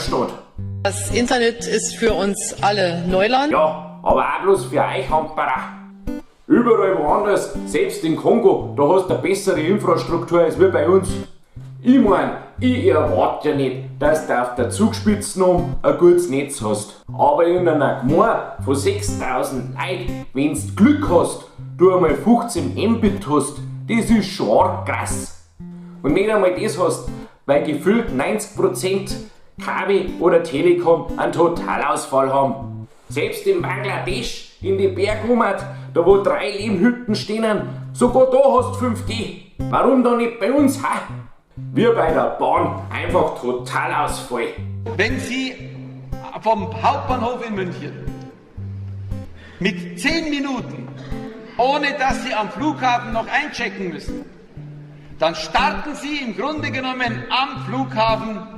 Stadt. Das Internet ist für uns alle Neuland. Ja, aber auch bloß für euch Hamperer. Überall woanders, selbst in Kongo, da hast du eine bessere Infrastruktur als wir bei uns. Ich mein, ich erwarte ja nicht, dass du auf der Zugspitze oben ein gutes Netz hast. Aber in einer Gemeinde von 6000 Leuten, wenn's Glück hast, du einmal 15 Mbit hast, das ist schon arg krass. Und nicht einmal das hast, weil gefühlt 90% Kabel oder Telekom einen Totalausfall haben. Selbst in Bangladesch, in die Bergummat, da wo drei Lehmhütten stehen, sogar da hast 5G. Warum da nicht bei uns, ha? Wir bei der Bahn einfach Totalausfall. Wenn Sie vom Hauptbahnhof in München mit 10 Minuten, ohne dass Sie am Flughafen noch einchecken müssen, dann starten Sie im Grunde genommen am Flughafen